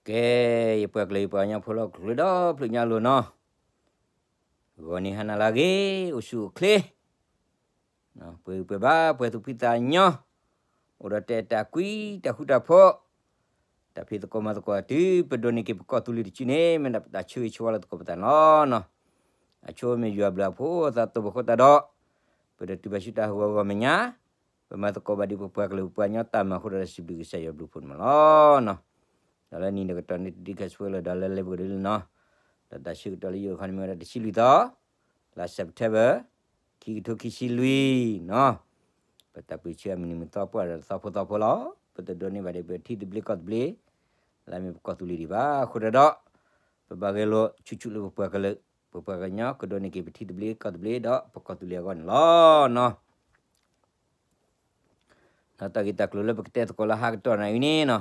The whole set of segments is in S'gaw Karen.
ကဲ, ယပှၤကလုာ်ယပှၤကညီဖိလၢဟီၣ်ခိၣ်ချၢဒီဖျၢၣ်ညါအလိၤနီၤ, ဂီၤနံၤဟါနၤလၢအဂ့ၤ, အိၣ်ဆူၣ်အိၣ်ချ့, ပှဲၤဂံၢ်ပှဲၤဘါ ပှဲၤသူၣ်ဖှံသးညီ, အိၣ်ဒီးတၢ်အဲၣ်တၢ်ကွံ တၢ်ဃူတၢ်ဖိး, တၢ်ဖံးသကိးမၤသကိး တုၤပဒိးန့ၢ်က့ၤပကီၢ်သူလ့ၤတစုန့ၣ် မ့ၢ်ဒၣ်ပတၢ်ဆၢဂ့ၤဆၢဝါလၢသကိးပသးန့ၣ်လီၤနီၤ. အဆိမ့ၢ်ယွၤဘျုးအဖိအသးသိၣ်အဃိသတးဒီး, ပတတုၤဘၣ်ဆူတၢ်ဟးဂီၤဂီၤမဲာ်ညါ, ပမၤသကိးဘၣ်ဒ်ပပှၤကလုာ်ပပှၤကညီတၢ်မၤအဃိဒီး စံးဘျုးကစၢ်ယွၤဘျုးဖှိၣ်န့ၣ်မးလီၤနီၤ. ဒီးလၢနံၤဒီးကတီၢ်န့ၣ် တဒံးခဲဆှဲလၢဒီးလၢလဲၤပကဒုလီၤနီၤ. ဒီးတၢ်ဆၢကတီၢ်လၢယအိၣ်ခီန့ၣ်မ့ၢ်ဝဲဒၣ်တဆံလွံၢ်သီ, လါ September, ခံကထိခံဆံလွံၢ်နီၤ. ပတၢ်ပၢဆှၢအမုၢ်နံၤမုၢ်သီပှၢ်ဒီးသီဖိသီဖိလီၤ. ပတဒိးန့ၢ်ဘၣ်ဒံးပထံသဘျ့ကီၢ်သဘျ့, လၢမ့ၢ်ပကီၢ်သူလ့ၤဒံးဘၣ်အဃိဒီး, ပဘၣ်ဂဲၤလိာ်ဆူၣ်ဆူၣ်လၢပပှၤကလုာ်, ပပှၤကညီကဒိးန့ၢ်က့ၤပထံသဘျ့ကီၢ်သဘျ့ဒီးပကီၢ်သူလ့ၤအဂီၢ်န့ၣ်လီၤနီၤ. ဒီးတၢ်ဂ့ၢ်တၢ်ကျိၤလၢပကတဲသကိးလၢဟါကတီၢ်နၤအံၤန့ၣ်နီၤ,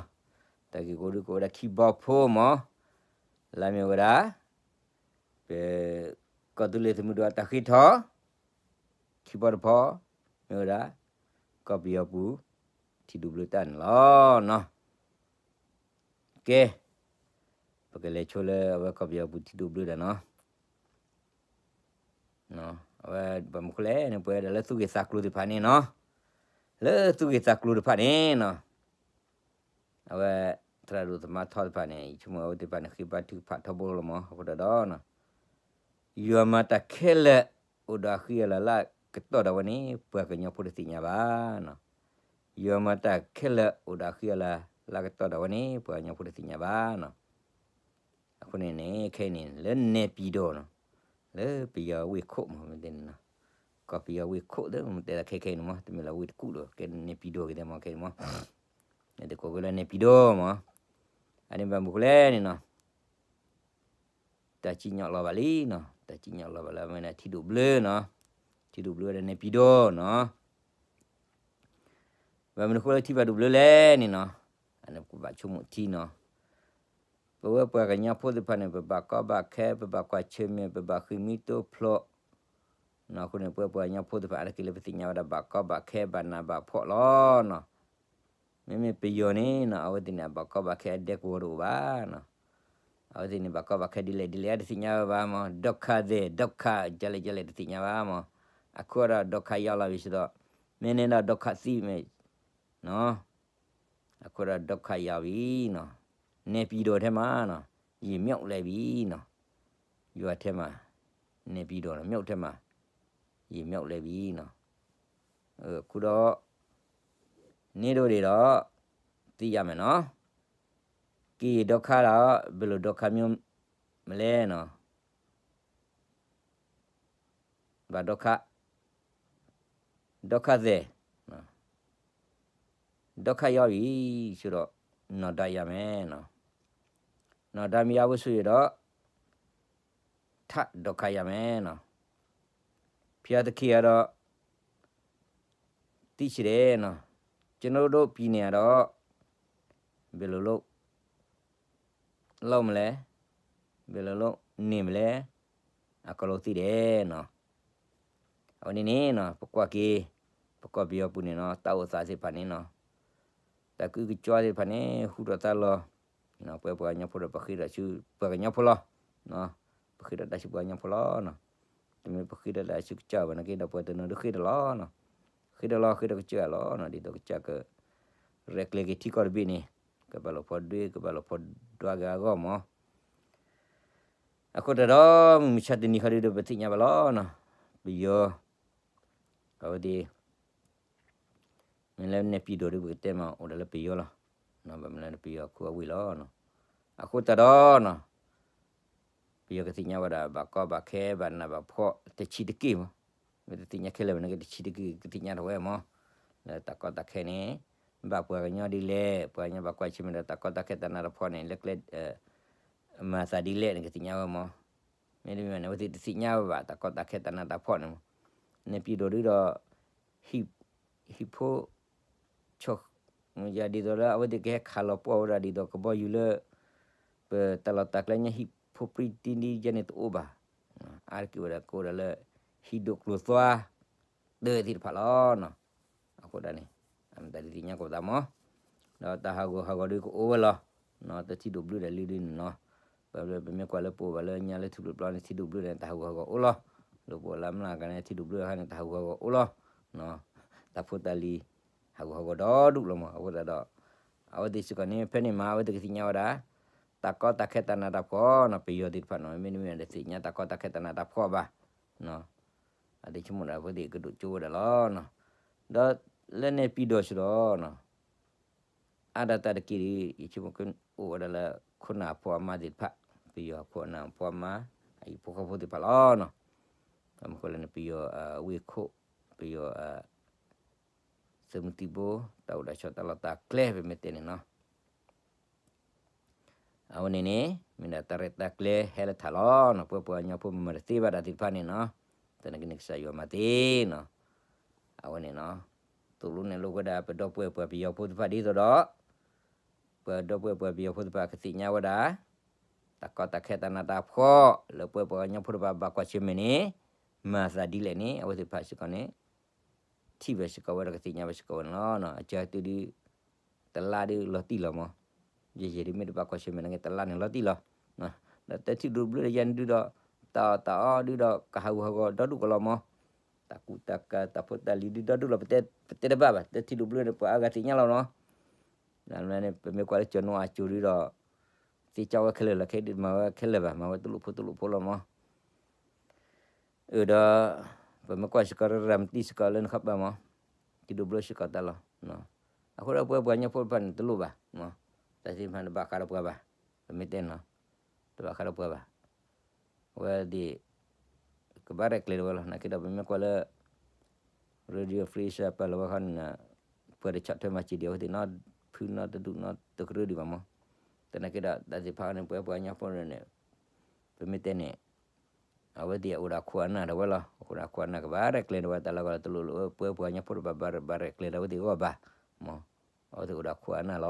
တၢ်ဂ့ၢ်ကအိၣ်ဒုးကအိၣ်ဝဲဒၣ်ခံဘီဖိမး, လၢမ့ၢ်ဝဲဒၣ် ပကီၢ်သူလ့ၤသုးမုၢ်ဒိၣ်အတၢ်ဃ့ထီၣ်, ခံဘီတဘီ, မ့ၢ်ဝဲဒၣ် ကီၢ်ပယီၤပူၤ ထံဒိၣ်ဘျၢတၢ်န့ၣ်လီၤနီၤ. ကဲ, ပကလဲၤဆိလၢအဝဲကီၢ်ပယီၤပူၤထံဒိၣ်ဘျၢတၢ်နီၤ. အဝဲဘၣ်မနုၤဃိလဲၣ်န့ၣ် ပဝဲဒၣ်လၢသူၣ်ဂ့ၢ်သးကျိၤသ့ၣ်တဖၣ်န့ၣ်နီၤ, လၢသူၣ်ဂ့ၢ်သးကျိၤတဖၣ်န့ၣ်နီၤ, အဝဲ သရၣ်ဒိၣ်သမါထီသ့ၣ်တဖၣ်န့ၣ် ယဆိကမိၣ်အဝဲသ့ၣ်တဖၣ်န့ၣ် ဃ့ဘါထုကဖၣ်ထီဘိလီၤမး အဃိဒီး ယွၤမၤတၢ်ခဲလၢာ် အိၣ်ဒီးအဃံအလၤလၢအကတီၢ်ဒၣ်ဝဲန့ၣ် ပှၤကညီဖိတသ့ၣ်ညါဘၣ်နီၤ. ယွၤမၤတၢ်ခဲလၢာ် အိၣ်ဒီးအဃံအလၤလၢအကတီၢ်ဒၣ်ဝဲန့ၣ် ပှၤကညီဖိတသ့ၣ်ညါဘၣ်နီၤ. အဃိန့ၣ်န့ၣ် ခဲအံၤန့ၣ် လၢနဲပံၤဒိၣ်နီၤ, လၢပယီၤဝ့ၢ်ခိၣ်မး မ့ၢ်တဲန့ၣ်နီၤ, ကီၢ်ပယီၤဝ့ၢ်ခိၣ်သ့ၣ် မ့ၢ်တဲဒၣ်ခဲခဲအံၤန့ၣ်မး တမ့ၢ်လၢဝ့ၢ်တကူၣ်လီၤ ကဲနဲပံၤဒိၣ်က့ၤသ့ၣ်မး ခဲအံၤန့ၣ်မး, နတကိးက့ၤလၢနဲပံၤဒိၣ်မး, အန့ၣ်ဘၣ်မနုၤဃိလဲၣ်န့ၣ်နီၤ တၢ်စံၣ်ညီၣ်လီၤဘၣ်လံနီၤ, တၢ်စံၣ်ညီၣ်လီၤဘၣ်လၢအမ့ၢ်ဒၣ်ထံဒိၣ်ဘျၢနီၤ, ထံဒိၣ်ဘျၢဝဲဒၣ်နဲပံၤဒိၣ်နီၤ. ဘၣ်မနုၤဃိလၢထံဘၣ်ဒိၣ်ဘျၢလဲၣ်န့ၣ်နီၤ, အန့ၣ်ပကဘၣ်ဆိကမိၣ်ထံနီၤ. ပဝဲပှၤကညီဖိသ့ၣ်တဖၣ်န့ၣ် ပဘၣ်ကီဘၣ်ခဲ ပဘၣ်ကွၢ်ဆၢၣ်မဲာ် ပဘၣ်ဃ့ၢ်မှံဟးဖျိးနီၤ. အဃိန့ၣ် ပဝဲပှၤကညီဖိသ့ၣ်တဖၣ် အါတက့ၢ်လၢပသ့ၣ်ညါဝဲဒၣ် ဘၣ်ကီဘၣ်ခဲ ဘၣ်နးဘၣ်ဖှီၣ်လီၤနီၤ. မ့မ့ၢ်ပယီၤန့ၣ်နီၤ အဝဲသ့ၣ်န့ၣ် အဘၣ်ကီဘၣ်ခဲအဒဲကဝီၤတအိၣ်ဘၣ်နီၤ. အဝဲသ့ၣ်န့ၣ် ဘၣ်ကီဘၣ်ခဲဒ်လဲၣ်ဒ်လဲၣ် အတသ့ၣ်ညါဝဲဘၣ်မး, ဒုက္ခသည်, ဒုက္ခ ကလဲၣ်ကလဲၣ်တသ့ၣ်ညါဘၣ်မး. အခိၣ်ဒီး ဒုက္ခရောက်လာပြီဆိုတော့, မ့ၢ်န့ၣ်ဒီး ဒုက္ခသံမ့ၢ်နီၤ. အခိၣ်ဒီး ဒုက္ခရောက်ပြီနီၤ, နဲပံၤဒိၣ်ထဲမှာနီၤ, ရေမြုပ်လဲပြီနီၤ, ရွာထဲမှာ, နဲပံၤဒိၣ် မြုပ်ထဲမှာ, ရေမြုပ်လဲပြီနီၤ. အခုတော့, န့ၢ်ဒိၣ်ဒံးဒီး, သိရမယ်နော်. ကီၢ်ဒုက္ခဒီး ဘယ်လိုဒုက္ခမျိုးမလဲနီၤ. ဘၣ်ဒုက္ခ, ဒုက္ခသည်, ဒုက္ခရောက်ပြီဆိုတော့, နဒါရမယ်နော်. နဒါမရဘူးဆိုရင်တော့, ထပ်ဒုက္ခရောက်မယ်နော်. ဘုရားသခင်ကတော့ သိချင်တယ်နော်. ကျွန်တော်တို့ပြည်နယ်ကတော့ ဘယ်လိုလုပ် လုပ်မလဲ, ဘယ်လိုလုပ်နေမလဲ, အကုန်လုံးသိတယ်နော်. အဝဲန့ၣ်န့ၣ်နီၤ ပကွၢ်က့ၤ ပကီၢ်ပယီၤပူၤန့ၣ်နီၤ တၢ်အိၣ်သးသ့ၣ်တဖၣ်န့ၣ်နီၤ, တၢ်ကအုကစွါသ့ၣ်တဖၣ်န့ၣ် ဟူထီၣ်သါလီၤ. ပဝဲပှၤကညီဖိဒီး ပဃ့ထီၣ်ဆူပှၤကညီဖိလီၤ. ပဃ့ထီၣ်တၢ်ဆူပှၤကညီဖိလီၤ. တမ့ၢ်ပဃ့ထီၣ်တၢ်ဆူကစၢ်ဘၣ်နာ်က့ဒီး ပှၤတနီၤဒုးဃ့ထီၣ်လီၤ. ဃ့ထီၣ်လီၤ ဃ့ထီၣ်ကစၢ်လီၤ. ဒ်သိးကစၢ်က ရဲၣ်ကျဲၤက့ၤထံကီၢ်တဘ့ၣ်န့ၣ် ကဘၣ်လိာ်ဖိဒွဲ ကဘၣ်လိာ်ဖိဒွဲက့ၤအဂီၢ်မး. အဃိတၢ်ဒီး မုၢ်မဆါတနံၤဃီဒီး ပသ့ၣ်ညါဘၣ်လီၤနီၤ. ပယီၤ အဝဲသ့ၣ် မ့ၢ်လၢနဲပံၤဒိၣ်ဒီး ပကတဲမး အိၣ်ဒီးလၢပယီၤလီၤ. ဘၣ်မနုၤလၢပယီၤခူအဝ့ၢ်လီၤ. အဃိတၢ်ဒီးနီၤ ပယီၤကသ့ၣ်ညါဝဲဒၣ် ဘၣ်ကီဘၣ်ခဲ ဘၣ်နးဘၣ်ဖှီၣ် တဆံးတက့ၢ်မး. မ့ၢ်တသ့ၣ်ညါခဲလၢာ်ဘၣ်နာ်က့ တဆံးတက့ၢ် ကသ့ၣ်ညါထီၣ်ဝဲမး. လၢတၢ်ကီတၢ်ခဲန့ၣ် ဘၣ်ပှၤကညီဒ်လဲၣ်, ပှၤကညီဘၣ်ကွၢ်ဆၢၣ်မဲာ်ဒီး တၢ်ကီတၢ်ခဲတၢ်နးတၢ်ဖှီၣ်န့ၣ် လၢကျဲ မၤသးဒ်လဲၣ်န့ၣ် ကသ့ၣ်ညါဝဲမး. မ့တမ့ၢ်န့ၣ် အဝဲသ့ၣ်တသ့ၣ်ညါဝဲဘၣ် တၢ်ကီတၢ်ခဲတၢ်နးတၢ်ဖှီၣ်န့ၣ်မး. နဲပံၤဒိၣ်ဒုးဒီး ဟံၣ် ဟံၣ်ဖိ ဆီၣ် ယၤဒ်သိးလၢ အဝဲသ့ၣ်ကဟဲခးလီၤပှီၢ်ဝဲဒၣ်ဒ်သိးကဘီယူၤလၢ ပတၢ်လီၢ်တၢ်ကျဲညါ ဟံၣ်ဖိပြံတံဒ်ယဲန့ၣ်တအိၣ်ဘၣ်. အါတက့ၢ်ဝဲဒၣ်ကအိၣ်ဒၣ်လၢ ဟံၣ်ဒိၣ်ကျိၤသွါ တၢသ့ၣ်တဖၣ်လီၤနီၤ. အဃိဒၣ်န့ၣ် အမတၤဒုးသ့ၣ်ညါကီးပသးမး. ဒီးတၢ်ဟးဂီၤဟးဂီၤဒုးကအိၣ်ဝဲလီၤ. တထံၣ်ဒိးဘျုးဒၣ်လံဒုန့ၣ်နီၤ. ပမ့ၢ်ကွၢ်လၢပအိၣ်ဘၣ်လၢညါလၢထံဘျုးပျီန့ၣ် ထံဒိးဘျုးန့ၣ် တၢ်ဟးဂူာ်ဟးဂီၤအိၣ်လီၤ. လၢပအိၣ်လၢမျးကန့ၣ် ထံဒိးဘျုးအခါန့ၣ် တၢ်ဟးဂူာ်ဟးဂီၤအိၣ်လီၤ. တၢ်ဖိတၢ်လံၤ ဟးဂူာ်ဟးဂီၤဒီဒူၣ်လီၤမး. အဃိသတးဒီး အဝဲသ့ၣ်စ့ၢ်ကီးန့ၣ် ဖဲန့ၣ်မး အဝဲသ့ၣ်ကသ့ၣ်ညါဝဲဒၣ် တၢ်ကီတၢ်ခဲတၢ်နးတၢ်ဖှီၣ်နီၤ, ပယီၤသ့ၣ်တဖၣ်နီၤ, မ့တမ့ၢ်ဒီးသ့ၣ်ညါတၢ်ကီတၢ်ခဲတၢ်နးတၢ်ဖှီၣ်ဘၣ်. အသ့ၣ်ဆိကမိၣ်ဒၣ်အဝဲသ့ၣ်ကဒိၣ်ကၠိဝဲဒၣ်လီၤ. ဒီးလၢန့ၣ်ပံၤဒီးစ့ၢ်ဒီး အါဒၣ်တၢ်တက့ၢ်ဒီး ယဆိကမိၣ်ကအိၣ်ဝဲဒၣ်လၢ ခိၣ်နၢ်ဖိအမါသ့ၣ်တဖၣ်, ပယီၤခိၣ်နၢ်ဖိအမါ, အဟံၣ်ဖိဃီဖိသ့ၣ်တဖၣ်လီၤနီၤ. ဘၣ်မနုၤဃိလဲၣ်န့ၣ် ပယီၤအဝ့ၢ်ခိၣ်, ပယီၤအ သုးမုၢ်သံၣ်ဘိ, တၢ်အိၣ်တၢ်ဆိးတၢ်လီၢ်တၢ်ကျဲ ပမ့ၢ်တဲန့ၣ်နီၤ. အဝဲန့ၣ်န့ၣ် မ့ၢ်ဒၣ်တၢ်ရဲၣ်တၢ်ကျဲၤဟဲလၢထးလီၤနီၤ. ပှၤပှၤကညီဖိမၤတသ့ဘၣ်တၢ်သ့ၣ်တဖၣ်န့ၣ်နီၤ, သနာ်က့န့ၣ် ကစၢ်ယွၤမၤသ့နီၤ. အဝဲန့ၣ်နီၤ, သိၣ်လိနဲၣ်လိဝဲဒၣ် ပဒီပုၢ်ဝဲၢ်ပှၤပယီၤဖိသ့ၣ်တဖၣ်ဒ်သိးဒီး ပဒီပုၢ်ဝဲၢ်ပှၤပယီၤဖိသ့ၣ်တဖၣ်ကသ့ၣ်ညါဝဲဒၣ် တၢ်ကီတၢ်ခဲတၢ်နးတၢ်ဖှီၣ် လၢပှၤပှၤကညီဖိတဖၣ်ဘၣ်ကွၢ်ဆၢၣ်မဲာ်န့ၣ် မၤသးဒ်လဲၣ်န့ၣ် အဝဲသ့ၣ်တဖၣ်စ့ၢ်ကီးန့ၣ် ထံၣ်ဝဲစ့ၢ်ကီးဝဲဒီးကသ့ၣ်ညါဝဲစ့ၢ်ကီးဝဲန့ၣ်လီၤ. အကတၢၢ်တုၤဒုး တလါဒုးလီၤတံၢ်လီၤမး, ယဲယဲဒုးမ့ၢ်တဘၣ်ကွၢ်ဆၢၣ်မဲာ်န့ၣ် တလါန့ၣ်လီၤတံၢ်လီၤ. ဒီးတထံၣ်ဒိးဘျုးဒီးယၤန့ၣ်ဒုးဒီး တၢ်အီၣ်တၢ်အီဒုးဒီး ကဟးဂူာ်ဟးဂီၤဒီဒူၣ်ကလီၤမး, တၢ်ကူတၢ်ကၤတၢ်ဖိတၢ်လံၤဒုးဒီဒူၣ်လီၤ, ပတဲတဘၣ်ဘၣ်, တထံၣ်ဒိးဘျုးန့ၣ် ပှၤအါဂၤသ့ၣ်ညါလီၤနီၤ. ဒ်န့ၣ် ပမ့ၢ်ကွၢ်လၢကၠီၤနိအကၠိဒုးဒီး သ့ကၠီဝဲခဲလၢာ်လီၤ, ခဲဒုးမၤဝဲခဲလၢာ်ဘၣ်, မၤဝဲတလိၣ်ဖိတလိၣ်ဖိလီၤမး. အၢ ဒီး ပမ့ၢ်ကွၢ်စ့ၢ်ကီးရၤမတံစ့ၢ်ကီးလၢနခီပၤမး, ထံၣ်ဒိးဘျုးစ့ၢ်ကီးတၢ်လီၤ. အဃိဒီးပဝဲပှၤကညီဖိတဖၣ်န့ၣ်တလိၣ်ဘၣ်, တၢ်သ့ၣ်တဖၣ်န့ၣ်တဘၣ်ဃးဒီးပှၤဘၣ်, ပမ့ၢ်တဲန့ၣ်လီၤ, တဘၣ်ဃးဒီးပှၤဘၣ်. အဝဲသ့ၣ် ကဘၣ်ရဲၣ်ကျဲၤဒၣ်ဝဲလီၤ. နာ်က့ဒီးပမ့ၢ်ကွၢ်လၢ Radio Free Asia ပာ်လီၤဝဲခီန့ၣ် ပှၤတဆီၣ်ထွဲမၤစၢၤဒံးအဝဲသ့ၣ်နီတဖုနီတဒူၣ်နီတကရၢဒံးဘၣ်မး. သနာ်က့ဒီး တၢ်သ့ၣ်တဖၣ်န့ၣ် ပဝဲပှၤကညီဖိန့ၣ် ပမ့ၢ်တဲန့ၣ် အဝဲသ့ၣ်အိၣ်ဒီးခိၣ်အနၢ်ဒၣ်ဝဲလီၤ. အိၣ်ဒီးခိၣ်အနၢ် ကဘၣ်ရဲၣ်ကျဲၤဒၣ်ဝဲတၢ်လီၢ်ကီၢ်လၢတလိၣ်လၢ ပဝဲပှၤကညီဖိတဖၣ်ဘၣ်ရဲၣ်ကျဲၤဒၣ်ဝဲသ့ၣ်အဂီၢ်ဘၣ်မး. အဝဲသ့ၣ်အိၣ်ဒီးခိၣ်အနၢ်လီၤ.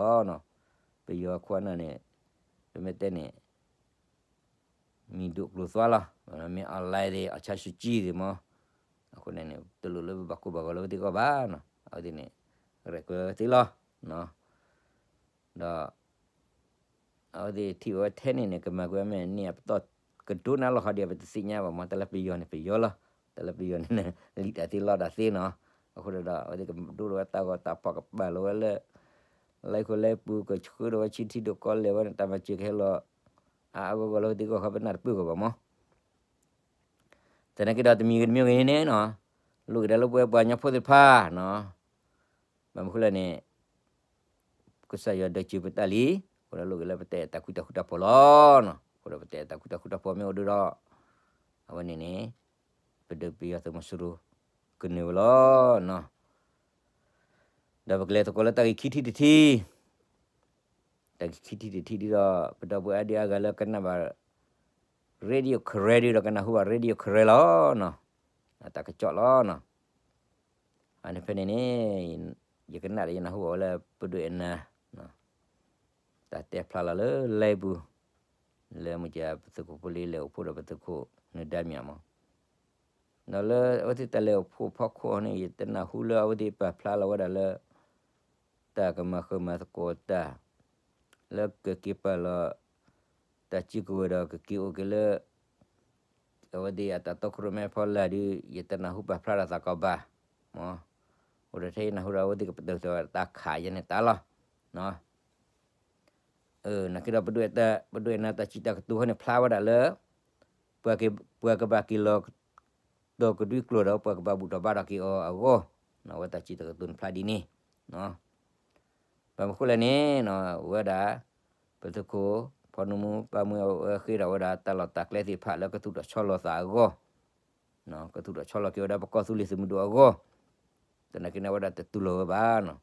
ပယီၤခိၣ်အနၢ်န့ၣ် ပမ့ၢ်တဲန့ၣ် မံၤဒိၣ်ကျိၤသွါလီၤ. မ့ၢ် online သ့ၣ် အီၣ်ဆါဆူကံသ့ၣ်မး. အဃိန့ၣ်န့ၣ် တလိၣ်လၢပဘၣ်ကိၢ်ဘၣ်ဂီၤလၢအဝဲသ့ၣ်အဂီၢ်ဘၣ်နီၤ. အဝဲသ့ၣ်န့ၣ် ရဲၣ်ကျဲၤဝဲသ့လီၤ. ဒီး အဝဲသ့ၣ်ထံၣ်ဝဲထဲန့ၣ်န့ၣ် ကမၤကွံာ်ဝဲမ့ၢ်န့ၢ်အပတီၢ်ကဒိနၤလီၤ ဟီဒံး ပတသ့ၣ်ညါဘၣ်မး. တၢ်လၢပယီၤန့ၣ်ပယီၤလီၤ. တၢ်လၢပယီၤန့ၣ် လံာ်တၢ်သ့လီတၢ်သ့နီၤ. အဃိဒီး အဝဲသ့ၣ်ကဒိလီၤဝဲတၢ်ဂီၤတၢ်ဖီၣ် ကပာ်လီၤဝဲလၢ လၢခိၣ်လၢပူၤ ကဆှၢဒီးဝဲဆံထံဒိၣ်ကီလဲၢ်ဝဲန့ၣ် တၢ်မၤစၢၤကဟဲလီၤ အါအါဂီၢ်ဂီၢ်လၢအဝဲသ့ၣ်အဂီၢ် ပနၢ်တပၢၢ်ကီးဘၣ်မး. သနာ်က့ဒီးတမံၤဂ့ၤတမံၤဂ့ၤန့ၣ်နီၤ, လိၣ်က့ၤဒၣ်လၢပဝဲပှၤကညီဖိသ့ၣ်တဖၣ်နီၤ, ဘၣ်မနုၤဃိလဲၣ်န့ၣ် ကစၢ်ယွၤဒုးစၢၤပတၢ်လံ, အဃိဒီးလိၣ်က့ၤလၢပတၢ်အဲၣ်တၢ်ကွံတၢ်ဃူတၢ်ဖိးလီၤနီၤ. အဃိဒီးပတၢ်အဲၣ်တၢ်ကွံတၢ်ဃူတၢ်ဖိးမ့ၢ်အိၣ်ဒုးဒီး အဝဲန့ၣ်န့ၣ် ပဒုးပယီၤသုးမီၤစိရိၤကနၢၤဝဲလီၤနီၤ. ဒီးပကလဲၤသကိးလၢတၢ်ဂ့ၢ်ခံထံၣ်တထံၣ်, တၢ်ဂ့ၢ်ခံထံၣ်တထံၣ်ဒုးဒီး ပဒီပုၢ်ဝဲၢ်အါဒံအါဂၤလၢကနၣ်ဘၣ် Radio Karen ဒုးဒီးကနၢ်ဟူဘၣ် Radio Karen လီၤနီၤ, အတၢ်ကစီၣ်လီၤနီၤ. အန့ၣ်ဖဲန့ၣ်န့ၣ် ယကနၣ်ဒီးယနၢ်ဟူဘၣ်ဝဲလၢပဒိၣ်အဲၣ်နၤ တၢ်တဲဖျါလီၤလၢ live ပူၤ လၢမုၢ်ကပသုးခိၣ်ဖိလံလဲၤအိၣ်ဖှိၣ်ဒီးပသုးခိၣ်နၢၤဒါမၠးမး, ဒီးလၢအဝဲသ့ၣ်တၢ်လဲၤအိၣ်ဖှိၣ်ဖီခိၣ်န့ၣ် ယတနၢ်ဟူလၢအဝဲသ့ၣ်ပာ်ဖျါလီၤဝဲဒၣ်လၢ တၢ်ကမၤဃၢၤမၤသကိးတၢ် လၢကက့ၤပာ်လီၤ တၢ်စုကဝဲၤဒီးကက့ၤအိၣ်က့ၤလၢ အဝဲသ့ၣ်အတၢ်တီခိၣ်ရိၣ်မဲဖီလာ်ဒုး ယတနၢ်ဟူပာ်ဖျါတၢ်သးကီးဘၣ်မး, အိၣ်ဒီးထဲယနၢ်ဟူဒီးအဝဲသ့ၣ်ကပတုာ်သးဝဲတၢ်ခးယဲန့ၣ်တၢ်လီၤ. နာ်က့ဒီး ပဒိၣ်အဲၣ်နၤတၢ်စံးတၢ်ကတိၤဟီန့ၣ်ဖျါဝဲဒၣ်လၢ ပှၤကဘၣ်က့ၤလီၤ ဒီးကဒွံကျိာ်ဒီးပှၤကဘၣ်ဘူၣ်ထီၣ်ဘါထီၣ်က့ၤအီၤအဂီၢ်, အဝဲတၢ်စံးတၢ်ကတိၤန့ၣ်ဖျါဒ်န့ၣ်, ဘၣ်မနုၤဃိလဲၣ်န့ၣ် ဝဲဒၣ် ပသုးခိၣ် ဖီနူမူ ပၢ်မူအဝဲဃ့ထီၣ်ဝဲဒၣ် တၢ်လီၢ်တၢ်ကျဲသ့ၣ်တဖၣ်လၢကသူၣ်ထီၣ်ဆီလီၤသးအဂီၢ်, ကသူၣ်ထီၣ်ဆီလီၤက့ၤဝဲဒၣ်ပကီၢ်သူလ့ၤသုးမုၢ်ဒိၣ်အဂီၢ်, သနာ်က့န့ၣ် အဝဲဒၣ်တတူၢ်လိာ်ဝဲဘၣ်နီၤ.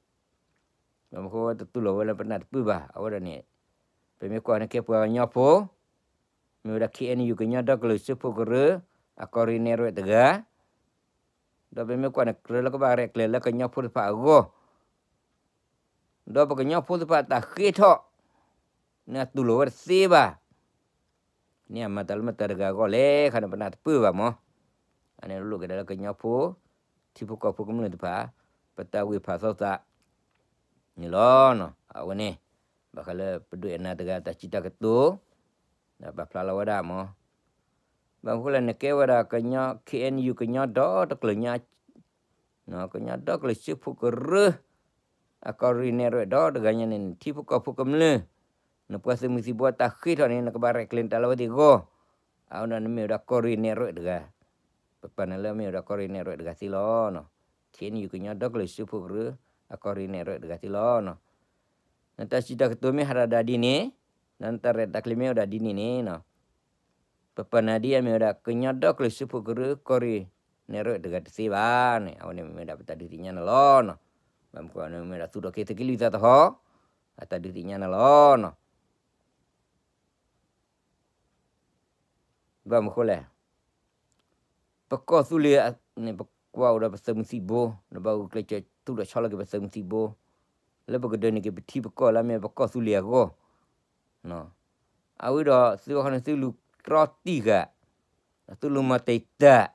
ဘၣ်မနုၤဃိဝဲတတူၢ်လိာ်ဝဲလၢပနၢ်တပၢၢ်ဘၣ်. အဝဲဒၣ်န့ၣ် ပမ့ၢ်ကွၢ်န့ၣ်ကဲပှၤကညီဖိ, မ့ၢ်ဝဲဒၣ် ခ့ၣ်အဲၣ်ယူၣ် ကညီဒီကလုာ်စၢဖှိၣ်ကရၢ အကီၢ်ရ့ၣ်နဲၣ်ရွဲၣ်တဂၤ, ဒီးပမ့ၢ်ကွၢ်န့ၣ် ကြၢးလၢကဘၣ်ရဲၣ်ကျဲၤလၢကညီဖိသ့ၣ်တဖၣ်အဂီၢ် ဒီးပကညီဖိသ့ၣ်တဖၣ်တၢ်ဃ့ထီၣ် န့ၣ်အတူၢ်လိာ်ဝဲတသ့ဘၣ်. န့ၣ်အမၤတၢ်လၢမတၤတဂၤအဂီၢ်လဲၣ်ခါန့ၣ် ပနၢ်တပၢၢ်ဘၣ်မး. အန့ၣ်လိၣ်က့ၤဒၣ်လၢကညီဖိ ထံဖိကီၢ်ဖိကမျၢၢ်သ့ၣ်တဖၣ် ပတၢ်ဝံၢ်ဖးသီသးန့ၣ်လီၤ. အဝဲန့ၣ် ဘၣ်ဃးလၢပဒိၣ်အဲၣ်နၤတဂၤတၢ်စံးတၢ်ကတိၤ ပာ်ဖျါလီၤဝဲဒၣ်မး, ဘၣ်မနုၤဃိလဲၣ် နကဲဝဲဒၣ်ကညီ ခ့ၣ်အဲၣ်ယူၣ် ကညီဒီတကလုာ်ညါ ကညီဒီကလုာ်စုဖိကရၢ အကီၢ်ရ့ၣ်နဲၣ်ရွဲၣ်ဒီတဂၤညါန့ၣ် နထံဖိကီၢ်ဖိကမျၢၢ် နပှၤသုးမုၢ်သံၣ်ဘိတၢ်ဃ့ထီၣ်န့ၣ် နကဘၣ်ရဲၣ်ကျဲၤနတၢ်လၢအဝဲသ့ၣ်အဂီၢ်, အဝဲဒၣ်နမ့ၢ်ဝဲဒၣ်ကီၢ်ရ့ၣ်နဲၣ်ရွဲၣ်တဂၤ, ပပာ်နၤလၢမ့ၢ်ဝဲဒၣ်ကီၢ်ရ့ၣ်နဲၣ်ရွဲၣ်တဂၤသ့လီၤ. ခ့ၣ်အဲၣ်ယူၣ် ကညီဒီကလုာ်စုဖိကရၢ အကီၢ်ရ့ၣ်နဲၣ်ရွဲၣ်တဂၤသ့လီၤ. နတၢ်စံးတၢ်ကတိၤမ့ၢ်ဟးထီၣ်ဒၣ်ဒ်န့ၣ်, ဒီးနတၢ်ရဲၣ်တၢ်ကျဲၤမ့ၢ်အိၣ်ဒၣ်ဒ်န့ၣ်န့ၣ် ပပာ်နၤဒ်အမ့ၢ်ဝဲဒၣ် ကညီဒီကလုာ်စုဖိကရၢ ကီၢ်ရ့ၣ်နဲၣ်ရွဲၣ်တဂၤတသ့ဘၣ်န့ၣ် အဝဲန့ၣ်မ့ၢ်ဝဲဒၣ်ပတၢ်ဒုးသ့ၣ်ညါနၤလီၤ. ဘၣ်မနုၤဃိန့ၣ် မ့ၢ်ဝဲဒၣ်သူၣ်ထီၣ်က့ၤသုးက့လွံၢ်သးသဟီၣ် အတၢ်ဒုးသ့ၣ်ညါနၤလီၤ. ဘၣ်မနုၤဃိလဲၣ်, ပကီၢ်သူလ့ၤန့ၣ် ပကွၢ်အိၣ်ဒီးပသုးမုၢ်သံၣ်ဘိ, ဒီးဘၣ်ဂုာ်ကျဲးစၢးသူၣ်ထီၣ်ဆီလီၤက့ၤပသုးမုၢ်သံၣ်ဘိ, လၢပကဒိးန့ၢ်က့ၤပထံပကီၢ်လၢအမ့ၢ်ပကီၢ်သူလ့ၤအဂီၢ်, အဝဲဒီးသုဝဲခီန့ၣ် သုလူၤတြီတံၢ်ဃာ်, သုလူၤမၤတံာ်တာ်,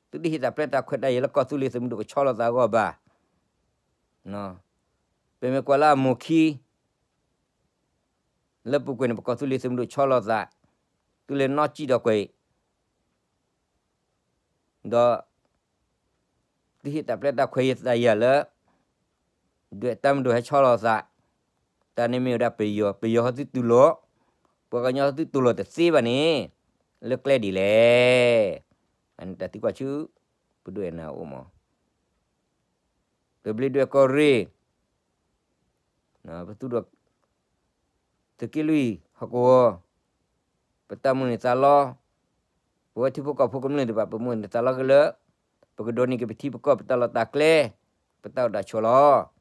သုတဟ့ၣ်တၢ်ပျဲတၢ်ခွဲးတၢ်ယာ်လၢကီၢ်သူလ့ၤ သုးမုၢ်ဒိၣ်ကဆီလီၤသးအဂီၢ်ဘၣ်. ပမ့ၢ်ကွၢ်လၢအမိၢ်ခံ လၢပူၤကွံာ်န့ၣ် ပကီၢ်သူလ့ၤသုးမုၢ်ဒိၣ်ဆီလီၤသး, သုလဲၤနီၣ်စံၣ်ဒီးကွံာ်, ဒီး သုဟ့ၣ်တၢ်ပျဲတၢ်ခွဲးတၢ်ယာ်လၢ ဒွဲၣ်တၢ်မုၢ်ဒိၣ်ဟဲဆီလီၤသး, တၢ်န့ၣ်မ့ၢ်ဝဲဒၣ်ပယီၤ, ပယီၤဟီသုတူၢ်လိာ်, ပှၤကညီဟီသုတူၢ်လိာ်တသ့ဘၣ်န့ၣ် လၢကျဲဒ်လဲၣ်. အန့ၣ်တၢ်သံကွၢ်ဆူ ပဒိၣ်အဲၣ်နၤအအိၣ်မး ပဘျ့ဒွဲၣ်ကီၢ်ရ့ၣ်, ပသူၣ်ထီၣ် သုးက့လွံၢ်ဟီၣ်ကဝီၤ, ပတၢ်မိၣ်န့ၢ်သးလီ, ပဝဲထံဖိကီၢ်ဖိကမျၢၢ်သ့ၣ်တဖၣ် ပမိၣ်န့ၢ်သးလီက့ၤလၢ ပကဒိးန့ၢ်က့ၤပထံပကီၢ် ပတၢ်လီၢ်တၢ်ကျဲ, ပတၢ်အိၣ်တၢ်ဆိးလီၤ.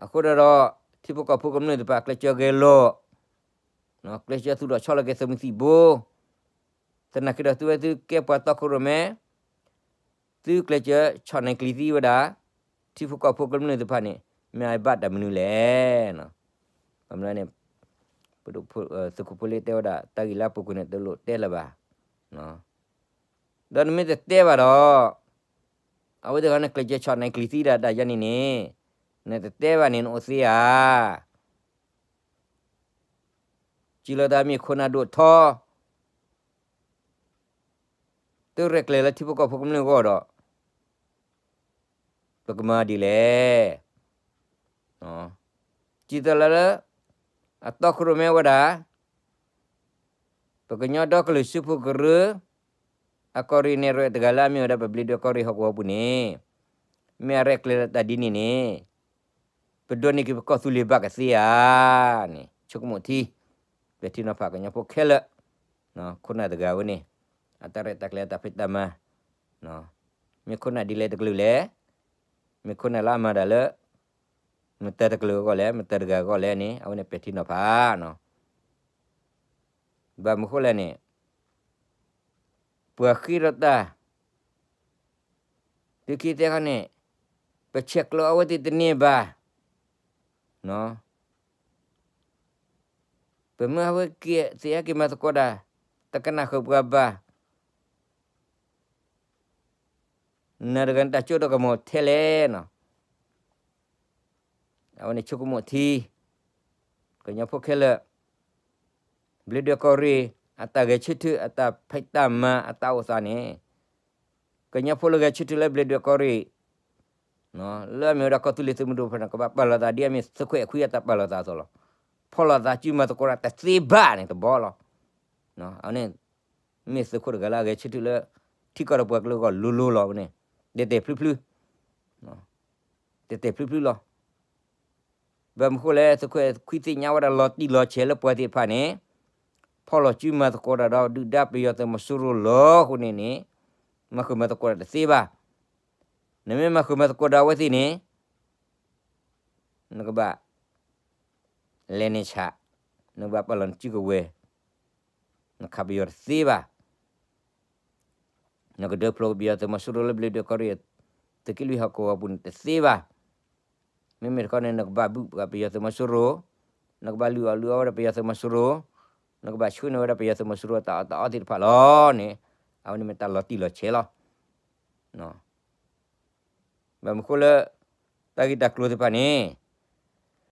အဃိဒီး ထံဖိကီၢ်ဖိကမျၢၢ်သ့ၣ်တဖၣ် ကျဲးစၢးဂဲၤလိာ်, ကျဲးစၢးသူၣ်ထီၣ်ဆီလီၤက့ၤသုးမုၢ်သံၣ်ဘိ, သနာ်က့ဒီးသုဝဲသုကဲပှၤတီခိၣ်ရိၣ်မဲ သုကျဲးစၢးဆီၣ်နဲၣ်ကျံၤသံဝဲဒၣ် ထံဖိကီၢ်ဖိကမျၢၢ်သ့ၣ်တဖၣ်န့ၣ် မ့ၢ်အဘၣ်တၢ်မနုၤလဲၣ်. ဘၣ်မနုၤန့ၣ် ပဒိၣ် သုးခိၣ်ဖိလ့တဲဝဲဒၣ် တၢ်ဂ့ၢ်လၢအပူၤကွံာ်န့ၣ် တလိၣ်တဲလၢၤဘၣ်. ဒီးနမ့ၢ်တတဲဘၣ်ဒီး အဝဲသ့ၣ်ဂီၢ်န့ၣ် ကျဲးစၢးဆီၣ်နဲၣ်ကျံၤသံဒၣ်တၢ်ယါန့ၣ်န့ၣ်, နတတဲဘၣ်န့ၣ် နအိၣ်သ့ဧါ. စံးလီၤတၢ်မ့ၢ်ခိၣ်နၢ်ဒိၣ်ထီ သုရဲၣ်ကျဲၤလၢထံဖိကီၢ်ဖိကမျၢၢ်အဂီၢ်ဒီး ပကမၤဒ်လဲၣ်. စံးတၢ်လၢ အတီခိၣ်ရိၣ်မဲဝဲဒၣ် ပကညီဒီကလုာ်စၢဖှိၣ်ကရၢ အကီၢ်ရ့ၣ်နဲၣ်ရွဲၣ်တဂၤလၢအမ့ၢ်ဝဲဒၣ်ပဘျ့ဒွဲၣ်ကီၢ်ရ့ၣ်ဟီၣ်ကဝီၤပူၤန့ၣ် မ့ၢ်အရဲၣ်ကျဲၤလၢတၢ်ဒ်န့ၣ်န့ၣ် ပဒိးန့ၢ်က့ၤပကီၢ်သူလ့ၤဘၣ်ကသ့ဧါန့ၣ် ဆိကမိၣ်ထံ ပဲာ်ထံနီၤဖးကညီဖိခဲလၢာ် ခိၣ်နၢ်တဂၤဝဲန့ၣ် အတၢ်ရဲၣ်တၢ်ကျဲၤအတၢ်ဖံးတၢ်မၤ မ့ၢ်ခိၣ်နၢ်ဒ်လဲၣ်တကလုာ်လဲၣ်, မ့ၢ်ခိၣ်နၢ်လၢအမၤတၢ်လၢ မတၤတကလုာ်အဂီၢ်လဲၣ် မတၤတဂၤအဂီၢ်လဲၣ်န့ၣ် အဝဲန့ၣ်ပဲာ်ထံနီၤဖး ဘၣ်မနုၤဃိလဲၣ်န့ၣ် ပှၤဃ့ထီၣ်တၢ် သုခံသ့ၣ်ခီန့ၣ် ပဆဲးကျိးအဝဲသ့ၣ်တန့ၢ်ဘၣ်. ပမ့ၢ်အဝဲက့ၤသ့ၣ်ဟဲက့ၤမၤသကိးတၢ် တကနၣ်ဃုာ်ပှၤဘၣ် နၤတဂၤနတၢ်စိတၢ်ကမီၤထဲလဲၣ်နီၤ. အဝဲန့ၣ်ဆိကမိၣ်ထံ ကညီဖိခဲလၢာ် ဘျ့ဒွဲၣ်ကီၢ်ရ့ၣ် အတၢ်ဂဲၤဆၢထၢၣ် အတၢ်ဖံးတၢ်မၤ အတၢ်အိၣ်သးန့ၣ် ကညီဖိလၢဂဲၤဆၢထၢၣ်လၢဘျ့ဒွဲၣ်ကီၢ်ရ့ၣ် လၢအမ့ၢ်ဝဲဒၣ်ကီၢ်သူလ့ၤသုးမုၢ်ဒိၣ်တဖၣ်န့ၣ် ကဘၣ်ပာ်လီၤသးဒ်အမ့ၢ်သုးခိၣ်အဲၣ်ခွံအတၢ်ပာ်လီၤသးအသိးလီၤ. ဖီၣ်လီၤသးစုမၤသကိးတၢ်တသ့ဘၣ်န့ၣ်တဘျီလီၤ. အဝဲန့ၣ် မ့ၢ်သုးခိၣ်တဂၤလၢအဂဲၤဆၢထၢၣ်လၢ ထံကီၢ်ဒီးပှၤကလုာ်အဂီၢ်လိၤလိၤလီၤဝဲန့ၣ် တဲာ်တဲာ်ဖျုဖျု တဲာ်တဲာ်ဖျုဖျုလီၤ. ဘၣ်မနုၤဃိလဲၣ် သုးခိၣ်အဲၣ်ခွံသ့ၣ်ညါဝဲဒၣ်လီၤတံၢ်လီၤဆဲးလၢပှၤသ့ၣ်တဖၣ်န့ၣ် ဖီၣ်လီၤစုမၤသကိးတၢ်ဒီးဒုၣ်ဒါပယီၤသုးမီၤစိရိၤလီၤအဃိန့ၣ်န့ၣ် မၤဃုာ်မၤသကိးတၢ်တသ့ဘၣ်. နမ့ၢ်မၤဃုာ်မၤသကိးဒီးအဝဲသ့ၣ်န့ၣ် နကဘၣ် လဲၤန့ၢ်ဆး, နကဘၣ်ပာ်လီၤနစုကဝဲၤ, နခးပယီၤတသ့ဘၣ်. နကဒၢဖျိးပယီၤသုးမီၤစိရိၤလၢဘျ့ဒွဲၣ်ကီၢ်ရ့ၣ် သုးက့လွံၢ်ဟီၣ်ကဝီၤပူၤန့ၣ်တသ့ဘၣ်. မ့မ့ၢ်တခီန့ၣ် နကဘၣ်ဘုၣ်ပယီၤသုးမီၤစိရိၤ, နကဘၣ်လုၢ်အီၣ်လုၢ်အီဝဲဒၣ်ပယီၤသုးမီၤစိရိၤ, နကဘၣ်ဆှၢန့ၢ်ဝဲဒၣ်ပယီၤသုးမီၤစိရိၤအတၢ်အီၣ်တၢ်အီသ့ၣ်တဖၣ်လီၤန့ၣ် အဝဲန့ၣ်မ့ၢ်တၢ်လီၤတံၢ်လီၤဆဲးလီၤ. ဘၣ်မနုၤဃိလၢ တၢ်ဂ့ၢ်တၢ်ကျိၤသ့ၣ်တဖၣ်န့ၣ်